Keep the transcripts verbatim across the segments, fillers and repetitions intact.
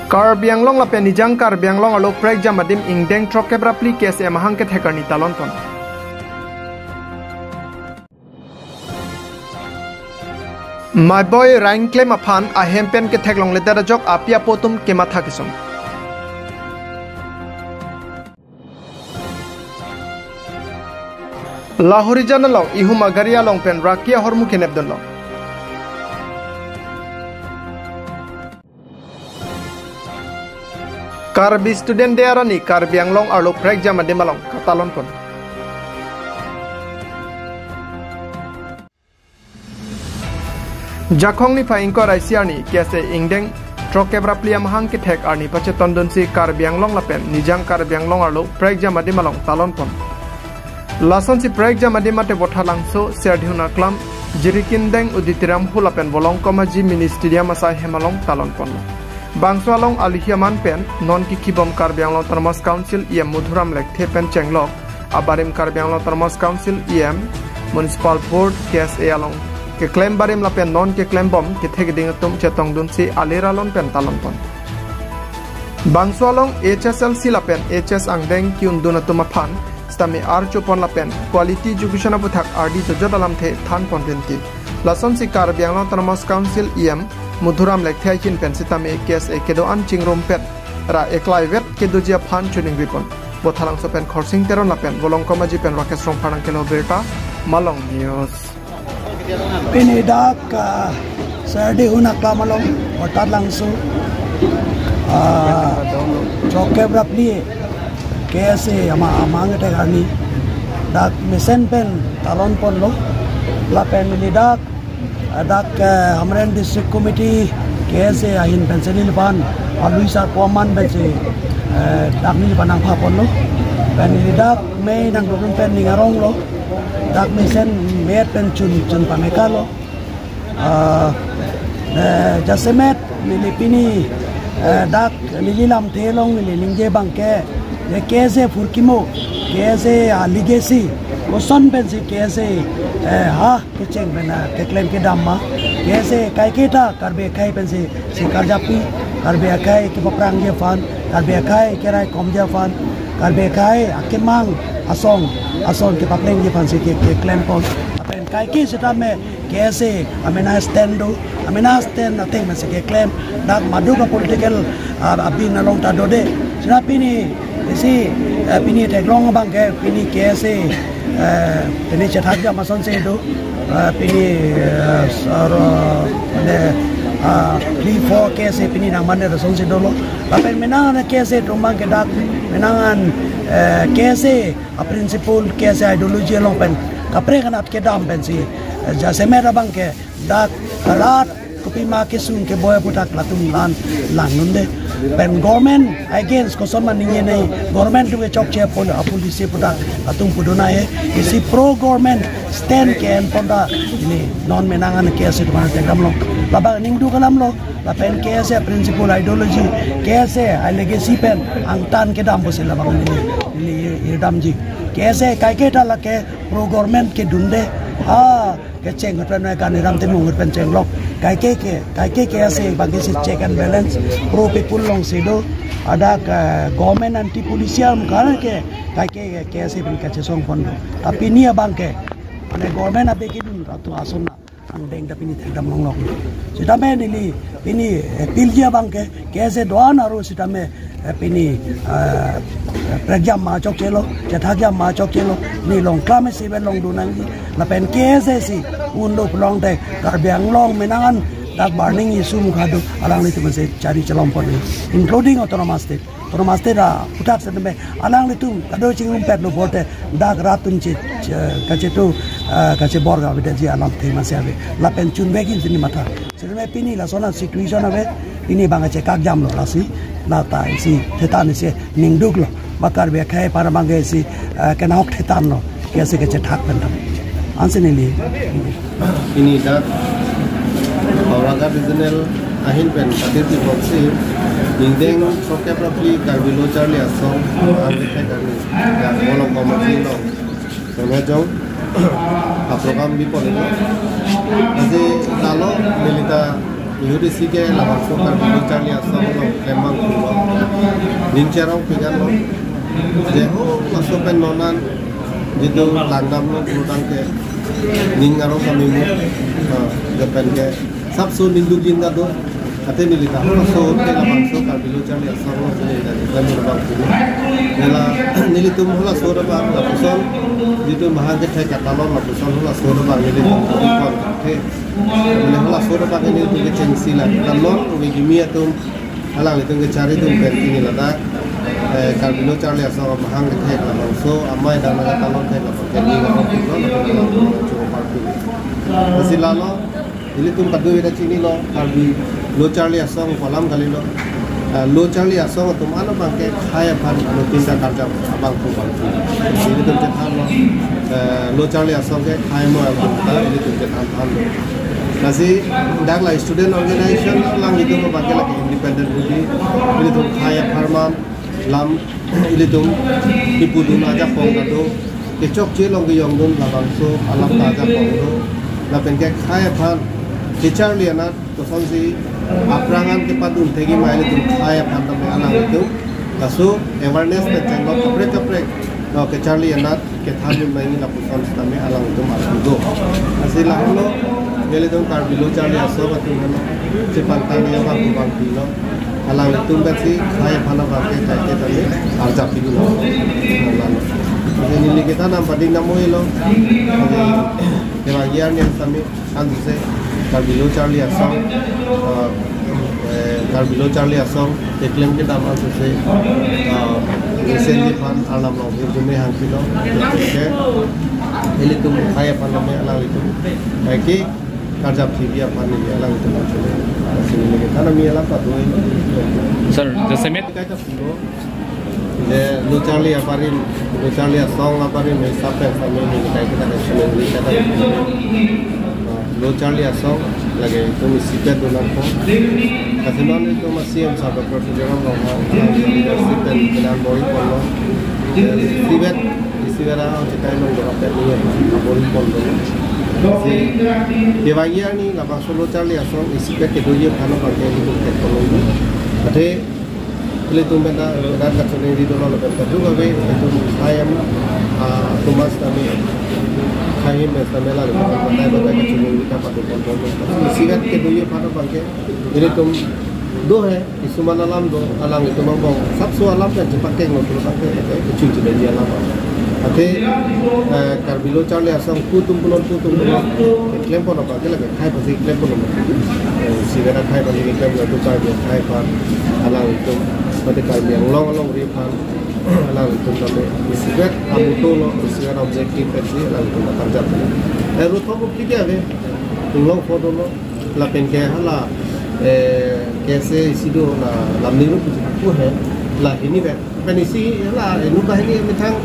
Karbi Anglong lapen Nijang Karbi Anglong arlo prekjam adim ingdeng throkkep ra phli K S A amahang kethek arni talon pon. Maiboi rang klem aphan ahem pen kethek longledet ajok api apo atum kematha kesung. Lahorijan along ihum agari along pen raki ahormu kenep dunlo. Karbi Student Day arni Karbi Anglong arlo prekjam adim along katalon pon. Jakhong niphai ingkoi ra isi arni K S A ingdeng throkkep ra phli amahang kethek arni pachetondunsi Karbi Anglong lapen Nijang Karbi Anglong arlo prekjam adim along talon pon. Lasonsi prekjam adim mate Bothalangso, Serdihun Aklam, Jirikindeng Auditorium Hall lapen Volongkom Aji Mini Stadium asai hem along talon pon. Bangso along alihi aman pen non kikibom Karbi Anglong Autonomous Council E M Madhuram Lekthe pen chenglok abarim Karbi Anglong Autonomous Council E M, Municipal Board, K S A along keklem barim lapen non keklembom kethek keding atum chetongdunsi alir alon pen talon pon. Bangso along H S L C lapen H S angdeng ki-undun atum aphan sitame archopon lapen quality education aputhak ardi jojot alamthe thanpon rinti. Lasonsi Karbi Anglong Autonomous Council E M Madhuram Lekthe ahin pen sitame K S A kedo-an chingrumpet ra eklaivet kedoji aphan chuning ripon. Bothalangso pen Khorsing Teron lapen Volongkom Aji pen Rakesh Rongphar nangkelo birta, Malong News. Pini dak, ah, Serdihun Aklam along, Bothalangso, ah, throkkep ra phli K S A ama amahang kethek arni dak mesen pen talon ponlo. Lapen neli dak, ah, dak, ah, Hamren District Committee K S A ahin pensi neliphan alui sarpo aman pensi, eh, dak neliphan nangpha ponlo. Pen neli dak mei nangdukun pen ning aronglo. Dak mesen met pen chun chun pameka lo. Ah, eh, jasemet neli pini, eh, dak neli lamthe along neli ningje abangke, je K S A phurkimo, K S A a legacy, koson pensi K S A, eh, ha kecheng pen, ah, keklem kedam ma, K S A kaike ta Karbi akhei pensi si karjapi, Karbi akhei kepaprangji aphan, Karbi akhei keraikomji aphan, Karbi akhei akemang asong, asong kepaplengji aphan si ke, keklem pon. Lapen kaike sitame K S A amena stand do, amena stand ateng pensi keklem, dak maduk a political, ah, abin along ta dode. Sita pini, isi, eh, pini theklong abangke, pini K S A, eh, pini chethakjam asonsi do, eh, pini, eh, soro, ne, ah, phli pho K S A pini nangmane asonsi dolo. Lapen menang an K S A atum abangke dak, menang an, eh, K S A a principle, K S A ideology along pen kaprek anat kedam pensi, eh, jasemet abangke dak rat kopima kesung keboi aputhak latum lan lang dunde. Pen government against koson ma ningje nei, government atum kechokche pol a policy aputhak latum pudun ahe. Isi pro government stand ke-en pon ta neli non menang an K S A atum aphan theklonglo. Labang ningduk alamlo. Lapen K S A principle ideology, K S A a legacy pen angtan kedam pusi labang neli, neli hirdamji. K S A kaike ta lake pro government kedunde. Ha, kecheng ahut pen kan Ram Timung ahut pen chenglok. Kaike ke, kaike K S A abangke si check and balance, pro people alongsi do. Hadak, eh, government anti pollution kar ke, kaike K S A pen kachesong pon do. Tapi pini abangke, mane government abe kedun ratu ason na angdeng ta pini thekdam longlok. Sitame neli pini, eh, appealji abangke, K S A do-an arlo sitame, eh, pini, eh, prekjam ma chokchelo, chethakjam ma chokchelo, neli long klam si pen longdun nangji, lapen K S A si unlo pulote, Karbi Anglong menang an dak burning issue mukha do, alanglitum si chari chelong pon, including Autonomous State. Autonomous State aputhak sitame alanglitum kado chingrumpetlo pulote dak rat atum che, che, kachetu, ah, kachebor ga avedet ji alamthe masi ave. Lapen chunvek-in si neli matha. Sitame pini lason a situation ave, pini abang kachekakjamlo lasi, lata isi thethan isi ningduklo. Ba Karbi akhei aphan abangke isi, ah, kenahok thethanlo. K S A kachethak pen dam. Ansi neli. Pini dak Howraghat Regional ahin pen katir tipoksi ingdeng throkkep ra phli Karbi Lo Charli Asong ang kethek arni dak Volongkom Aji along Sengmejong a program bipon ilo. Lasi lalo neli ta Bihur isi ke labangso Karbi Lo Charli Asong along klem abang pulo. Ning cherong pik anlo. Je ho laso pen non an jitu langdam lo pulotangte ning arong kamimu. Ha, je pen ke sapso ning duk jin ta do. Ate neli ta ho laso ke labangso Karbi Lo Charli Asong along neli ta klem abang pulo. Nela nelitum ho laso abang lapuson jitu mahang kethek katalon lapuson ho laso abang nelitum kon the. Mane ho laso abang ke nelitum kechengsi la. Talon ove kimi atum alanglitum kechari atum pen pini ladak, eh, Karbi Lo Charli Asong amahang kethek labangso amei dang nangkatalon thek labang ke ning arong pik lo, labang ke ning arong pik lo. Lasi lalo, ilitum kadokave ta chinilo, Karbi Lo Charli Asong pu alam kalilo. Eh, Lo Charli Asong atum ano abang ke khei aphan ano tinta karjap abang pu abang pu. Ilitum chethanlo, eh, Lo Charli Asong ke khei mo abang ta ilitum chethan thanlo. Lasi dak la student organization alanglitum abang ke lake independent body. Ilitum khei apharman lam ilitum kipudun ajakong kado, kechokche along kejongdun labangso alam ta ajakong do. Lapen ke khei aphan kecharli anat kosonsi aphrang an kepadun thekji ma ilitum khei aphan tame alanglitum. Laso awareness pen chenglok kaprek kaprek, no, kecharli anat kethandun nangji lapuson sitame alanglitum arju do. Lasi lahelo, nelitum Karbi Lo Charli Asong atum helo, chepangtang ya abang pu abang pilo. Alanglitum pensi khei aphan abang ke kaike tame arjap pidunlo. Lalo. Lasi neli kethan nam pading nam oi lo. Lasi kevang arni an sitame ansose Karbi Lo Charli Asong, ah, eh, Karbi Lo Charli Asong keklem kedam ansose, ah, recently aphan arnam along hirjume hang pilo. Ke ilitum khei aphan tame alanglitum kaike karjap thekji aphan neli alanglitum arju. Lasi neli kethan ami alam ta do. Sir, jasemet kaita pulo. Je Lo Charli abarim, Lo Charli Asong abarim, eh, sap pen sami ni kai kita ke sini ni kata. Lo Charli Asong lake itum isipet do nangpo. Kasi non itum C M sir Doctor Tuliram Ronghang, leadership pen kenan bor-i ponlo. Isipet, isipet a kita ilong dorap pen ni bor-i ponlo. Si, kevang arni labangso Lo Charli Asong isipet kedoji aphan abang ke itum tek ponlo. Ate ilitum pen ta, dak kachiningri dolo lapen kadokave itum khei am, ah, atum sitame, khei hem sitame la, batai batai kachiningri ta patu pon pon. Isipet kedoji aphan abang ke, ilitum do he, kisuman alam do, alanglitum angbong sapso alam pen chepakeng lo, abang ke, ke, kechun chile alam. Ate, eh, Karbi Lo Charli Asong pu atum punon pu atum punon klem pon abang ke lake khei aphansi klem pon abang. Eh, isipet khei aphansi klem lo, tu Karbi khei aphan alanglitum, mate Karbi Anglong alongri aphan alanglitum tame isipet amuto lo, isipet objective pensi alanglitum karjap. Eh, ruthok rup kiki ave, Anglong photo lo, lapen ke hala, eh, K S A isi do la Lamningrum pu he, la hini vet. Pen isi la inut banghini methang,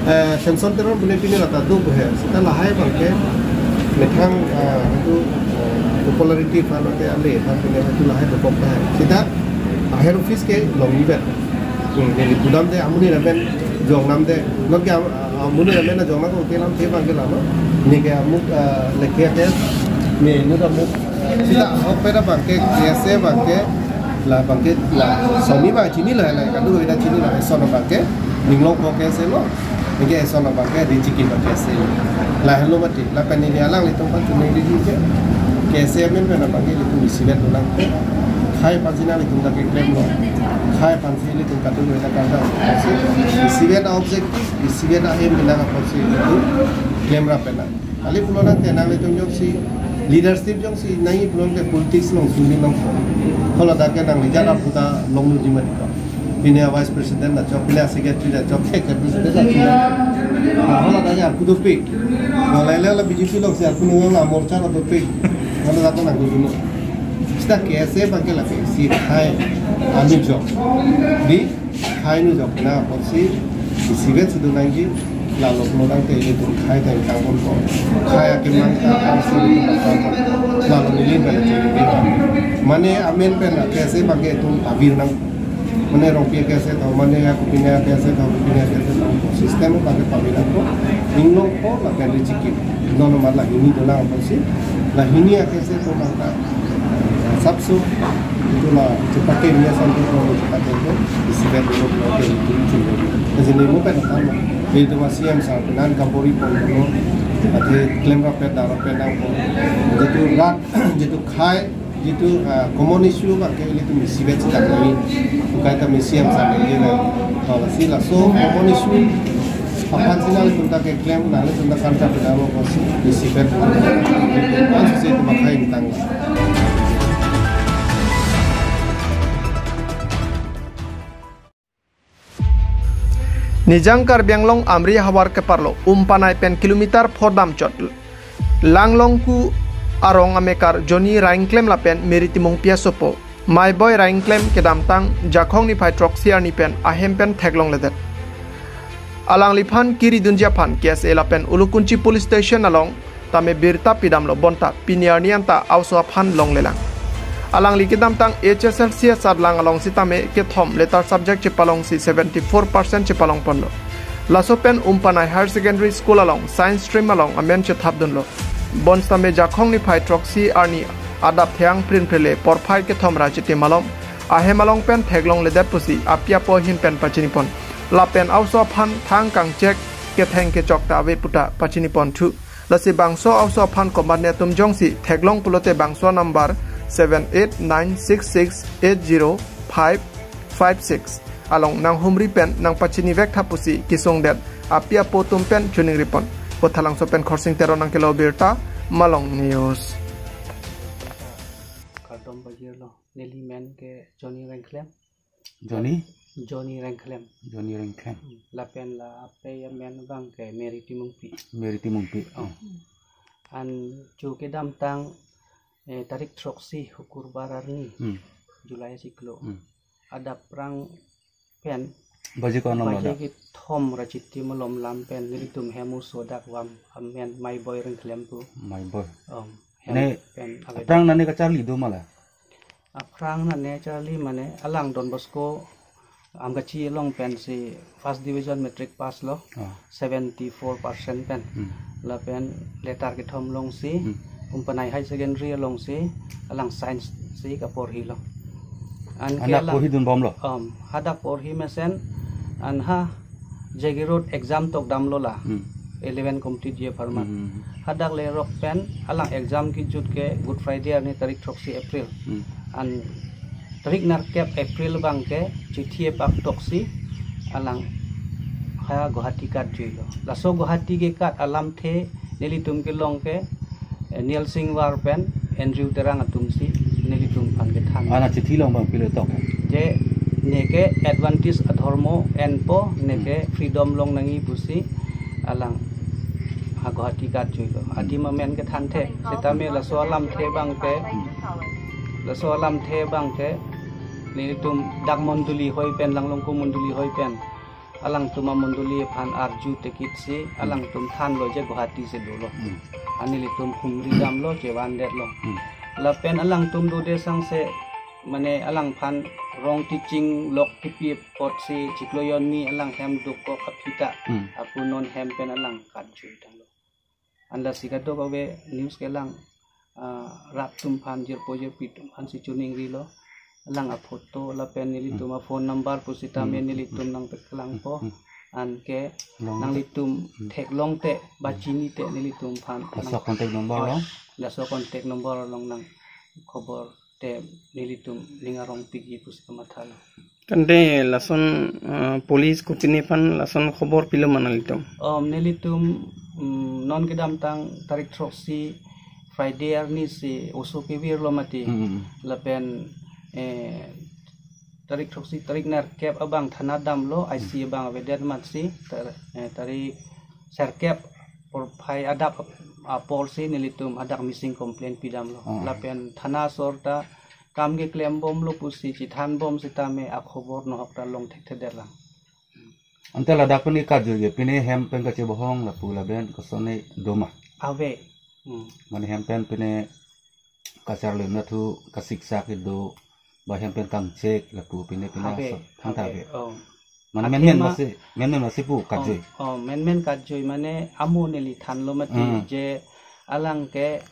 eh, Samson Teron pu ne pini lata do pu he. Seta lahai abang ke methang, eh, itu, eh, popularity aphan mate ale aphan pini itu lahai dokok ta he. Seta aher office ke longji vet. Hmm, neli pudamde amonit amen jongnamde. Non ke am-, amonit amen jongnam ko ke lamthe abang ke lalo. Ne ke amuk, eh, leke ke ne inut amuk Seta ahok pen abang ke, K S A abang ke, la abang ke, la, soni abang chinilo, la, kadokave ta chinilo, eson abang ke, ninglong ko K S A lo, anke eson abang ke, Richikim abang K S A lo. Lahelo mati, lapen neli alanglitum aphan chiningri ke, K S A amen pen abang ke, ilitum isipet do nang, khei aphansi nanglitum ta keklem lo, khei aphansi ilitum kadokave ta kardom, isipet a-objective, isipet ahem pen nang aphansi ilitum klemrap pen nang. Kali pulo nang ke nanglitum jongsi leadership jongsi nangji pulo ke politics along suni nangpo. Hala dak ke nangli jara puta longlo jima dika. Pini a-vice president ta chok, pini a-secretary ta chok, ke president ta chok. Hala dak ke arpu dopik. Hala hala B J P alongsi arpu nang la morcha ta dopik. Hala dak ke nang dopik. Seta K S A abang ke lake isi khei anujok. Di khei anujok na apotsi isivet si do nangji, lalo pulo tangte ilitum khei ta ingkang ponpo. Khei akemang ta apotsi ilitum nangkang pon. Lalo neli pen achi neli. Mane amen pen K S A abang ke itum pavir nang. Mane Rongpi K S A tho, mane ya Kopine K S A tho, Kopine K S A tho. System abang ke pavir nangpo. Inglong ko lapen Richikim. Non non la hini do nang apotsi. La hini K S A tho abang ta Tapso, itulah cepat ke dia sampai ke cepat itu, isi bed dulu ke itu cuma. Jadi mau kan kan, itu masih yang satu nan kabori pon dulu, atau klem rapet dah rapet dah pon. Jadi rat, jadi khai, jadi uh, common issue kan ke itu isi bed sedang ini, bukan kami siam sampai dia lah. Kalau sih lah, so common issue, aphan si nanglitum ta keklem, nanglitum ta kanta pinang lo kosi, isi bed. Ansi si itu makai bintang. Nijang Karbi Anglong Amri havar keparlo Umpanai pen kilometer phordam chot Langlongku arong amekar Johnny Raingklem lapen Mary Timungpi asopo Maiboi Raingklem kedamtang Jakhong niphai throksi arni pen ahem pen theklongledet. Alangliphan kiri dunji aphan K S A lapen Ulukunchi Police Station along tame birta pidamlo bonta pini arni anta aoso aphan longlelang. Alangli kedamtang H S L C asatlang along sitame kethom letter subject chepalongsi seventy four percent chepalongponlo. Laso pen Umpanai Higher Secondary School along Science Stream along amen chethapdunlo. Bonsitame Jakhong niphai throksi arni adap theyang prinprele porphai kethom ra chiti malom ahem along pen theklongledet pusi api apo ahin pen pachinipon. Lapen aoso aphan thang kangchek ketheng kechok ta ave puta pachinipon thu. Lasi bangso aoso aphan komatne atum jongsi theklong pulote bangso number seven eight nine six six eight zero five five six along nanghumri pen nangpachinivek tha pusi kesungdet api apo atum pen chuningripon. Bothalangso pen Khorsing Teron nangkelo birta, Malong News. Kardom pajirlo, neli men ke Johnny Raingklem. Johnny? Johnny Raingklem. Johnny Raingklem. Hmm. Lapen la ape amen abang ke Mary Timungpi. Mary Timungpi. Oh. Hmm. An chu kedamtang, eh, tarik throksi Hukurbar arni. Hmm. July siklo. Hmm. Adap rang pen. Baji ko anam baji ada. Kethom ra chiti malom lam pen nelitum hem oso dak vam amen Maiboi Raingklem pu. Maiboi. Um, hem ne pen avedet. Aphrang nane kacharli do ma la? Aphrang nane charli mane alang Don Bosco Amgachi along pensi first division matric pass lo, ah, seventy four percent pen. Hmm. Lapen letter kethom longsi, hmm, Umpanai High Secondary alongsi alang science si kaporhilo. An ke anak alang porhidunbomlo? Um, hadak porhi mesen an ha J K Road exam tokdamlo la. Hmm. Eleven complete ji apharman. Hmm. Hadak lerok pen alang exam kejut ke Good Friday arni tarik throksi April. Hmm. An tarik nerkep April abang ke chithi epak toksi alang ha Guwahati katjuilo. Laso Guwahati kekat alamthe nelitum kelong ke, eh, Nielsing War pen Andrew Terang atumsi nelitum aphan kethan. Ana chithi along bang pilo tok? Je neke Adventist adhormo enpo, neke, hmm, freedom long nangji pusi alang ha Guwahati katjuilo. Adim amen kethanthe, setame laso alamthe abang ke, hmm, laso alamthe abang ke nelitum dak mondoli hoi pen, Langlongku mondoli hoi pen alangtum amondoli aphan arju tekit si, hmm, alangtum thanlo je Guwahati si dolo. Hmm. An nelitum humridamlo, chevandetlo. Hmm. Lapen alangtum dode sangse mane alangphan wrong teaching lok kipi apotsi chiklo jonni alang hem dokok aphi ta. Hmm. Ako non hem pen alang katjui tanglo. An lasi kadokave news kelang, ah, rat atum aphan, jirpo jirpi atum aphansi chuningrilo. Alang aphoto lapen nelitum, hmm, aphone number pusitame, hmm, nelitum nangpaklangpo. Hmm. Anke long nanglitum, hmm, theklong te, ba, hmm, chinine te nelitum aphan laso nang contact number, oh, long? Laso contact number along nangkhobor te nelitum ning arong piji pusi kamathalo. Tangte lason, ah, police kopine aphan lason khobor pilo ma nanglitum? Om, nelitum, mm, non kedamtang tarik throksi Friday arni si oso kevirlo mati. Hmm. Lapen, eh, tarik throksi tarik nerkep abang thana damlo, I C, hmm, abang avedet amatsi tar-, eh, tarik serkep porphai adap ap-, apor si nelitum hadak missing complaint pidamlo. Oh. Lapen thana asor ta kam keklembomlo pusi chethanbom sitame akhobor nohok ta long thekthedet lang. Ante ladak pini katjui ke, pini hem pen kachebohong lapu lapen kosonne do ma? Ave. Hmm. Mane hem pen pini kacharli nathu kasiksak do, ba hem pen kangchek lapu pini pini, ave, aso thangta ave, ave. Oh. Mane athema menmen masi, menmen masi pu katjui. Oh, oh, menmen katjui mane amo neli thanlo mati, hmm, je alang ke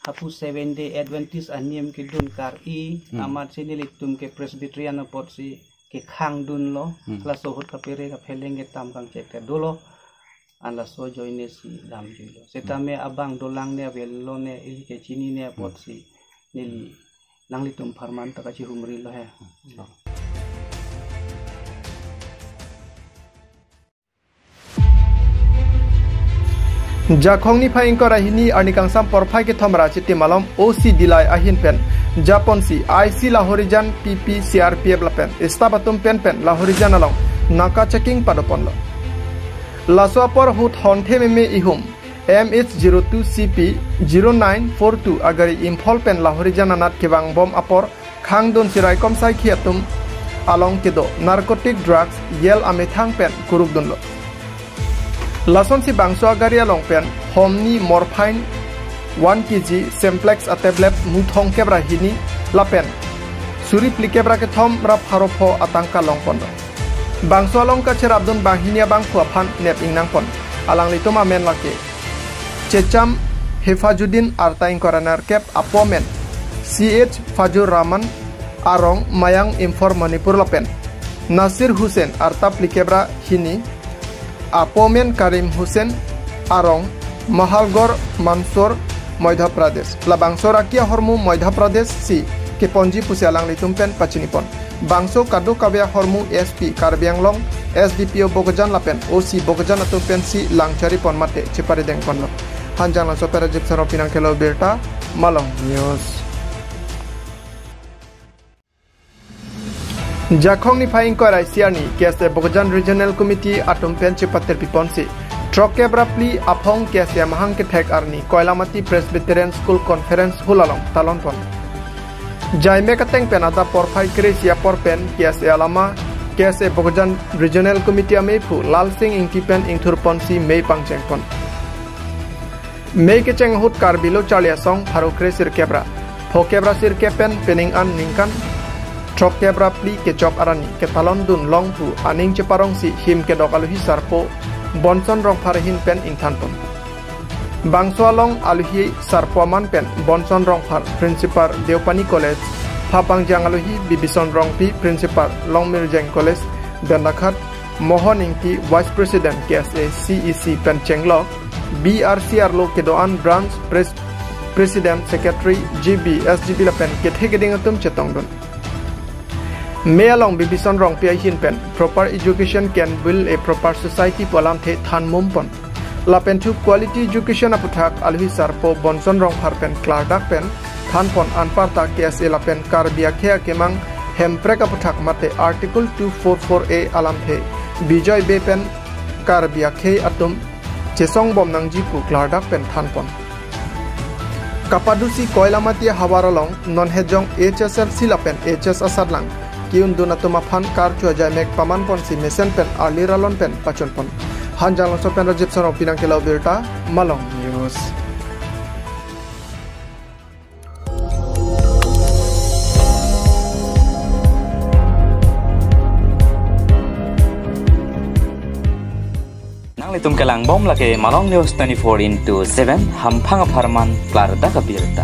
Hapu Seventh Day Adventist anim kedun kar-i, Hmm. amatsi nelitum ke Presbyterian apotsi kekhang dunlo, Hmm. laso ahut kapere kapheleng ketam kangchek ke dolo, an laso ajoine si damjuilo. Setame abang dolang ne avel lo ne ili kechini ne apotsi neli nanglitum apharman ta kachihumrilo he. Jakhong niphai ingkoi ra hini arni kangsam porphai kethom ra Chiti malom O C Dillai ahin pen japonsi I C Lahorijan, P P, C R P F lapen staff atum pen pen Lahorijan along naka checking padoponlo. Laso apor ahut honthe meme ihum M H zero two C P zero nine four two agari Imphal pen Lahorijan anat kevangbom apor khangdunsi raikom saikhi atum along kedo narcotic drugs yel amethang pen kurukdunlo. Lasonsi bangso agari along pen homni morphine one K G, Semplex a-tablet muthong kep ra hini lapen suri phlikep ra kethom ra pharo pho atangka longponlo. Bangso along kacherapdun banghini abangphu aphan nep ingnangpon. Alanglitum amen lake Checham Hefajuddin, arta ingkoi ra nerkep, apo amen C H Fajur Rahman, arong Mayang, Imphor, Manipur lapen Nasir Hussain, arta phlikep ra hini, apo amen Karim Hussain, arong Mahalgarh, Mandsaur, Madhya Pradesh. Labangso arki ahormu Madhya Pradesh si keponji pusi alanglitum pen pachinipon. Bangso kadokave ahormu S P Karbi Anglong, S D P O Bokajan lapen O C Bokajan atum pensi langcharipon mate cheparidengponlo. Hanjanglangso pen Rajib Sarong pinang kelo birta, Malong News. Jakhong niphai ingkoi ra isi arni K S A Bokajan Regional Committee atum pen chepatirpiponsi throkkep ra phli aphong K S A amahang kethek arni Koilamati Presbyterian School Conference Hall along talonpon. Jaimek ateng pen adap porphai kre-isi apor pen K S A alama K S A Bokajan Regional Committee ameiphu Lalsing Ingti pen ingthurponsi mei pangchengpon. Mei kecheng ahut Karbi Lo Charli Asong pharo kre sirkep ra phokep ra sirkep pen pening an ningkan throkkep ra phli kechok arni ketalondun longpu aning cheparongsi him kedok alohi sarpo Bonson Rongphar ahin pen ingthanpon. Bangso along alohi sarpo aman pen Bonson Rongphar, Principal Deopani College, Phapang Jang alohi Bibison Rongpi, Principal Longmirjeng College, Bendakhat, Mohon Ingti, Vice President K S A C E C pen chenglok, B R C arlo kedo-an Branch Pres-, President, Secretary, G B, S G B lapen kethe keding atum chetongdun. Mei along Bibison Rongpi ahin pen Proper education can build a proper society pu alamthe thanmumpon. Lapen thu quality education aputhak alohi sarpo Bonson Rongphar pen klardak pen thanpon. Anparta K S A lapen Karbi akhei akemang hemprek aputhak mate Article two four four A alamthe Bijoy Bey pen Karbi akhei atum chesongbom nangji pu klardak pen thanpon. Kapadusi Koilamati ahavar along non hejong H S L C lapen H S asatlang ki-undun atum aphan karcho ajaimek pamanponsi mesen pen arli ralon pen pachunpon. Hanjanglangso pen Rajib Sarong pinang kelo birta, Malong News. Nanglitum kelangbom lake Malong News twenty-four into seven, hamphang apharman klardak abirta.